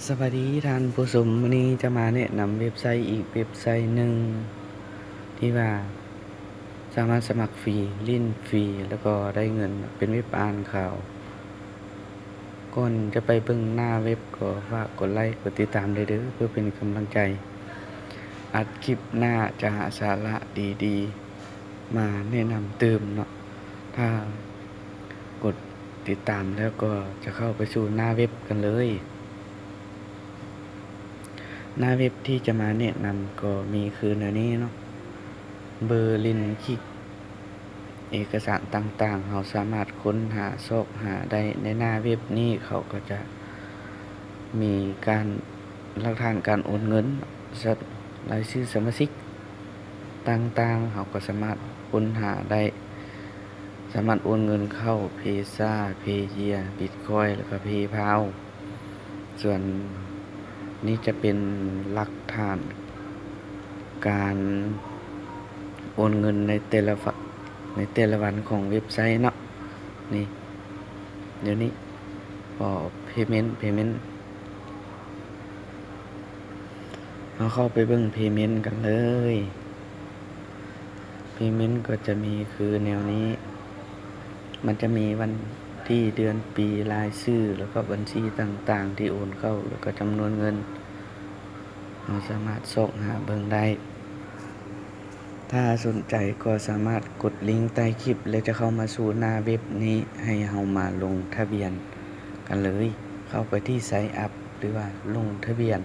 ສະບາຍດີທ່ານຜູ້ຊົມ, ມື້ນີ້ຈະມາແນະນຳເວັບໄຊອີກເວັບໄຊໜຶ່ງ ທີ່ວ່າສາມາດສະໝັກຟຣີ, ຫຼິ້ນຟຣີ ແລ້ວກໍໄດ້ເງິນ, ເປັນເວັບອ່ານຂ່າວ. ກ່ອນຈະໄປເບິ່ງໜ້າເວັບ ກໍຝາກກົດໄລກ໌ ກົດຕິດຕາມໄດ້ເດີ້ ເພື່ອເປັນກຳລັງໃຈ. ອັດຄລິບໜ້າຈະຫາສາລະດີໆ ມາແນະນຳຕື່ມເນາະ. ຖ້າກົດຕິດຕາມແລ້ວກໍຈະເຂົ້າໄປສູ່ໜ້າເວັບກັນເລີຍ. ໜ້າເວັບທີ່ຈະມາແນະນຳກໍມີຄືແນວນີ້ເນາະ, ເບີລິນຄິກ ເອກະສານຕ່າງໆ ເຮົາສາມາດຄົ້ນຫາຊອກຫາໄດ້ໃນໜ້າເວັບນີ້. ເຂົາກໍຈະມີການ ຫຼັກຖານການໂອນເງິນ, ລາຍຊື່ສະມາຊິກຕ່າງໆ ເຮົາກໍສາມາດຄົ້ນຫາໄດ້. ສາມາດໂອນເງິນເຂົ້າ PaySa, Payeer, Bitcoin ແລ້ວກໍ PayPal. ສ່ວນນີ້ຈະເປັນຫຼັກຖານການໂອນເງິນໃນແຕ່ລະວະ ໃນແຕ່ລະວັນຂອງເວັບໄຊເນາະ. ນີ້ ດຽວນີ້ payment payment ເຮົາເຂົ້າໄປເບິ່ງ payment ກັນເລີຍ. Payment ກໍຈະມີຄືແນວນີ້, ມັນຈະມີວັນທີ ເດືອນ ປີ ລາຍຊື່ ແລ້ວກໍບັນຊີຕ່າງໆທີ່ໂອນເຂົ້າ ແລ້ວກໍຈຳນວນເງິນ ເຮົາສາມາດຊອກຫາເບິ່ງໄດ້. ຖ້າສົນໃຈກໍສາມາດກົດລິງໃຕ້ຄລິບ ແລ້ວຈະເຂົ້າມາສູ່ໜ້າເວັບນີ້ ໃຫ້ເຮົາມາລົງທະບຽນກັນເລີຍ. ເຂົ້າໄປທີ່ Sign Up ຫຼືວ່າລົງທະບຽນ.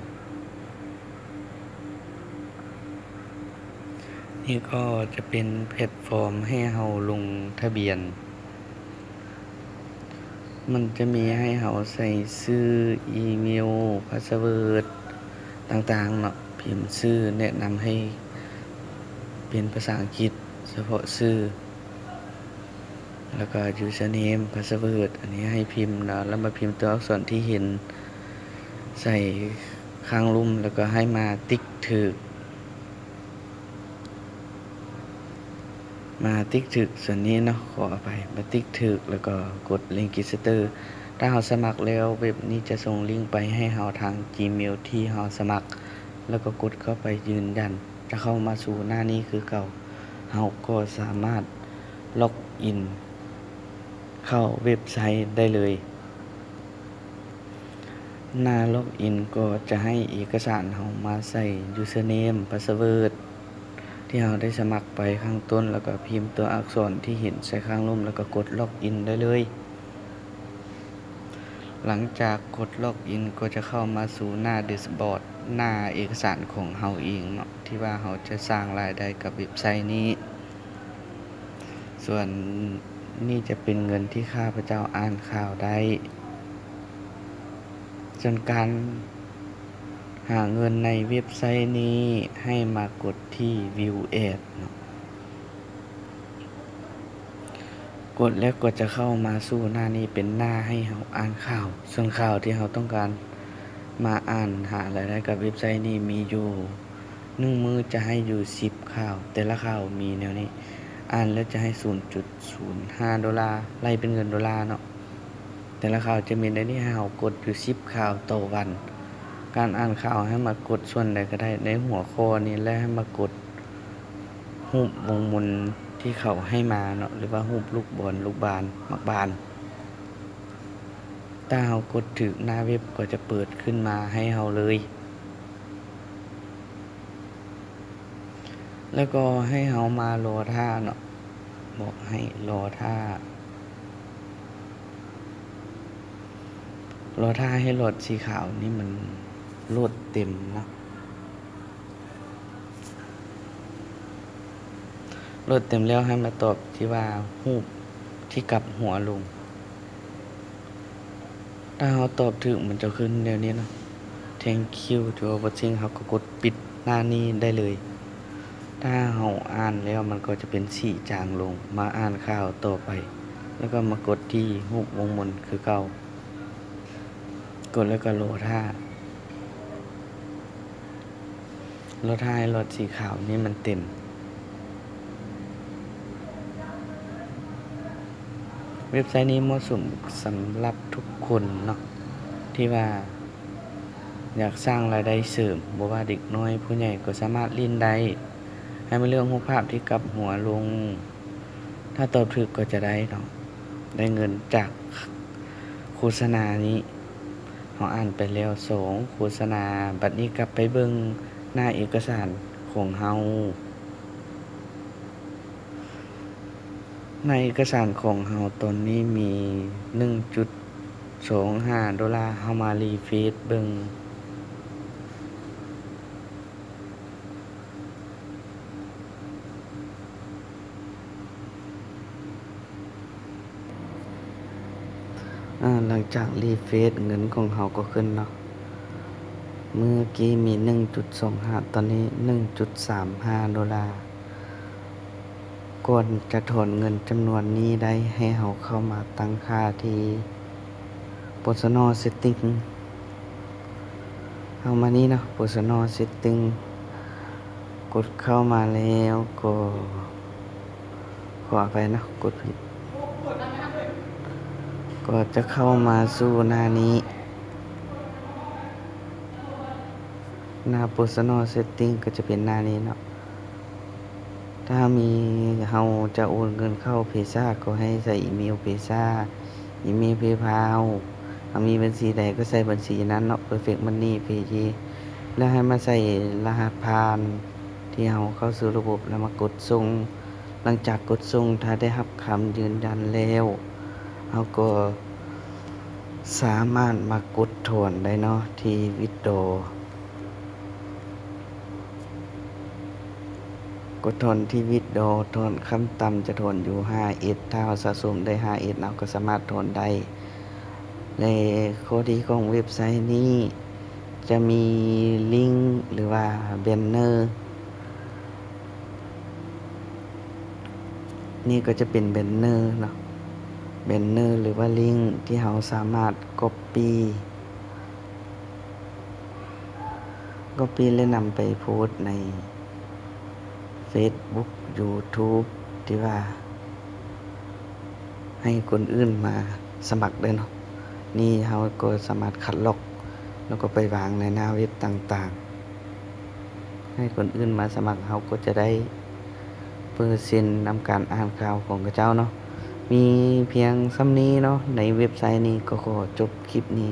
ນີ້ກໍຈະເປັນແພລດຟອມໃຫ້ເຮົາລົງທະບຽນ. ມັນຈະມີໃຫ້ເຮົາໃສ່ຊື່, ອີເມວ, ພາສເວີດຕ່າງໆເນາະ, ພິມຊື່, ແນະນຳໃຫ້ເປັນພາສາອັງກິດສະເພາະຊື່ ແລ້ວກໍ username, password ອັນນີ້ໃຫ້ພິມເນາະ, ແລ້ວມາພິມຕົວອັກສອນທີ່ເຫັນໃສ່ຂ້າງລຸ່ມ ແລ້ວກໍໃຫ້ມາຕິກຖືກ. ມາຕິກຖືກສ່ວນນີ້ເນາະ, ຂໍອະໄພ, ມາຕິກຖືກ ແລ້ວກໍກົດ register. ຖ້າເຮົາສະໝັກແລ້ວ ເວັບນີ້ຈະສົ່ງລິງໄປໃຫ້ເຮົາທາງ Gmail ທີ່ເຮົາສະໝັກ ແລ້ວກໍກົດເຂົ້າໄປຢືນຢັນ ຈະເຂົ້າມາສູ່ໜ້ານີ້ຄືເກົ່າ. ເຮົາກໍສາມາດ log in ເຂົ້າເວັບໄຊໄດ້ເລີຍ. ໜ້າ log in ກໍຈະໃຫ້ເອກະສານເຮົາມາໃສ່ username, password ທີ່ເຮົາໄດ້ສະໝັກໄປຂ້າງຕົ້ນ ແລ້ວກໍພິມຕົວອັກສອນທີ່ເຫັນໃສ່ຂ້າງລຸ່ມ ແລ້ວກໍກົດ log in ໄດ້ເລີຍ. ຫຼັງຈາກກົດ log in ກໍຈະເຂົ້າມາສູ່ໜ້າ dashboard ໜ້າເອກະສານຂອງເຮົາເອງເນາະ ທີ່ວ່າເຮົາຈະສ້າງລາຍໄດ້ກັບເວັບໄຊນີ້. ສ່ວນນີ້ຈະເປັນເງິນທີ່ຂ້າພະເຈົ້າອ່ານຂ່າວໄດ້. ສ່ວນການຫາເງິນໃນເວັບໄຊນີ້ ໃຫ້ມາກົດທີ່ View Ads ເນາະ. ກົດແລ້ວກໍຈະເຂົ້າມາສູ່ໜ້ານີ້ ເປັນໜ້າໃຫ້ເຮົາອ່ານຂ່າວ. ສ່ວນຂ່າວທີ່ເຮົາຕ້ອງການມາອ່ານຫາລາຍໄດ້ກັບເວັບໄຊນີ້ມີຢູ່ ໜຶ່ງມື້ຈະໃຫ້ຢູ່ສິບຂ່າວ, ແຕ່ລະຂ່າວມີແນວນີ້, ອ່ານແລ້ວຈະໃຫ້ສູນຈຸດສູນຫ້າໂດລາ, ໄລ່ເປັນເງິນໂດລາເນາະ. ແຕ່ລະຂ່າວຈະມີໃນນີ້ ໃຫ້ເຮົາກົດຢູ່ສິບຂ່າວຕໍ່ວັນ. ການອ່ານຂ່າວໃຫ້ມາກົດສ່ວນໃດກໍໄດ້ໃນຫົວຂໍ້ນີ້ ແລະ ໃຫ້ມາກົດຮູບວົງມົນທີ່ເຂົາໃຫ້ມາເນາະ ຫຼືວ່າຮູບລູກບອນ, ລູກບານ, ໝາກບານ. ຖ້າເຮົາກົດຖືກ ໜ້າເວັບກໍຈະເປີດຂຶ້ນມາໃຫ້ເຮົາເລີຍ. ແລ້ວກໍໃຫ້ເຮົາມາລໍຖ້າເນາະ, ບອກໃຫ້ລໍຖ້າ, ລໍຖ້າໃຫ້ຫຼອດສີຂາວນີ້ມັນໂຫຼດເຕັມເນາະ. ໂຫຼດເຕັມແລ້ວໃຫ້ມາຕອບທີ່ວ່າຮູບທີ່ກັບຫົວລົງ. ຖ້າເຮົາຕອບຖືກ ມັນຈະຂຶ້ນແນວນີ້ເນາະ, Thank you to watching. ເຮົາກໍກົດປິດໜ້ານີ້ໄດ້ເລີຍ. ຖ້າເຮົາອ່ານແລ້ວ ມັນກໍຈະເປັນສີຈາງລົງ. ມາອ່ານຂ່າວຕໍ່ໄປ ແລ້ວກໍມາກົດທີ່ຮູບວົງມົນຄືເກົ່າ. ກົດແລ້ວກໍລໍຖ້າ. ລໍຖ້າໃຫ້ຫຼອດສີຂາວນີ້ມັນເຕັມ. ເວັບໄຊນີ້ເໝາະສົມສຳລັບທຸກຄົນເນາະ ທີ່ວ່າ ຢາກສ້າງລາຍໄດ້ເສີມ, ບໍ່ວ່າເດັກນ້ອຍຜູ້ໃຫຍ່ກໍສາມາດຫຼິ້ນໄດ້. ໃຫ້ມາເລືອກຮູບພາບທີ່ກັບຫົວລົງ. ຖ້າຕອບຖືກກໍຈະໄດ້ເນາະ, ໄດ້ເງິນຈາກໂຄສະນານີ້. ເຮົາອ່ານໄປແລ້ວສອງໂຄສະນາ, ບັດນີ້ກັບໄປເບິ່ງໜ້າເອກະສານຂອງເຮົາ. ໃນເອກະສານຂອງເຮົາຕອນນີ້ມີໜຶ່ງຈຸດສອງຫ້າໂດລາ, ເຮົາມາຣີເຟຣຊເບິ່ງ. ອາ ຫຼັງຈາກຣີເຟຣຊເງິນຂອງເຮົາກໍຂຶ້ນເນາະ, ເມື່ອກີ້ມີໜຶ່ງຈຸດສອງຫ້າ ຕອນນີ້ໜຶ່ງຈຸດສາມຫ້າໂດລາ. ກ່ອນຈະຖອນເງິນຈຳນວນນີ້ໄດ້ ໃຫ້ເຮົາເຂົ້າມາຕັ້ງຄ່າທີ່ Personal Setting. ເຂົ້າມານີ້ເນາະ Personal Setting, ກົດເຂົ້າມາແລ້ວກໍ ຂໍອະໄພເນາະ ກົດຜິດ. ກໍຈະເຂົ້າມາສູ່ໜ້ານີ້, ໜ້າ Personal Setting ກໍຈະເປັນໜ້ານີ້ເນາະ. ຖ້າມີ ເຮົາຈະໂອນເງິນເຂົ້າ PaySa ກໍໃຫ້ໃສ່ອີເມວ PaySa, ອີເມວ PayPal. ຖ້າມີບັນຊີໃດກໍໃສ່ບັນຊີນັ້ນເນາະ, Perfect Money, Payz. ແລ້ວໃຫ້ມາໃສ່ລະຫັດຜ່ານທີ່ເຮົາເຂົ້າສູ່ລະບົບ ແລ້ວມາກົດສົ່ງ. ຫຼັງຈາກກົດສົ່ງ, ຖ້າໄດ້ຮັບຄຳຢືນຢັນແລ້ວ, ເຮົາກໍສາມາດມາກົດຖອນໄດ້ເນາະ ທີ່ Withdraw. ກົດຖອນທີ່ Withdraw ຖອນຂັ້ນຕ່ຳຈະຖອນຢູ່ຫ້າເອັດ, ຖ້າເຮົາສະສົມໄດ້ຫ້າເອັດ ເຮົາກໍສາມາດຖອນໄດ້. ແລະ ຂໍ້ດີຂອງເວັບໄຊນີ້ຈະມີລິ້ງ ຫຼືວ່າແບນເນີ, ນີ້ກໍຈະເປັນແບນເນີເນາະ, ແບນເນີ ຫຼືວ່າລິ້ງທີ່ເຮົາສາມາດ Copy Copy ແລະນຳໄປໂພສໃນ Facebook YouTube ທີ່ວ່າໃຫ້ຄົນອື່ນມາສະໝັກໄດ້ເນາະ. ນີ້ເຮົາກໍສາມາດຄັດລອກ ແລ້ວກໍໄປວາງໃນໜ້າເວັບຕ່າງໆ ໃຫ້ຄົນອື່ນມາສະໝັກ, ເຮົາກໍຈະໄດ້ເປີເຊັນນຳການອ່ານຂ່າວຂອງເຂົາເຈົ້າເນາະ. ມີພຽງສ່ຳນີ້ເນາະ ໃນເວັບໄຊນີ້. ກໍຂໍຈົບຄລິບນີ້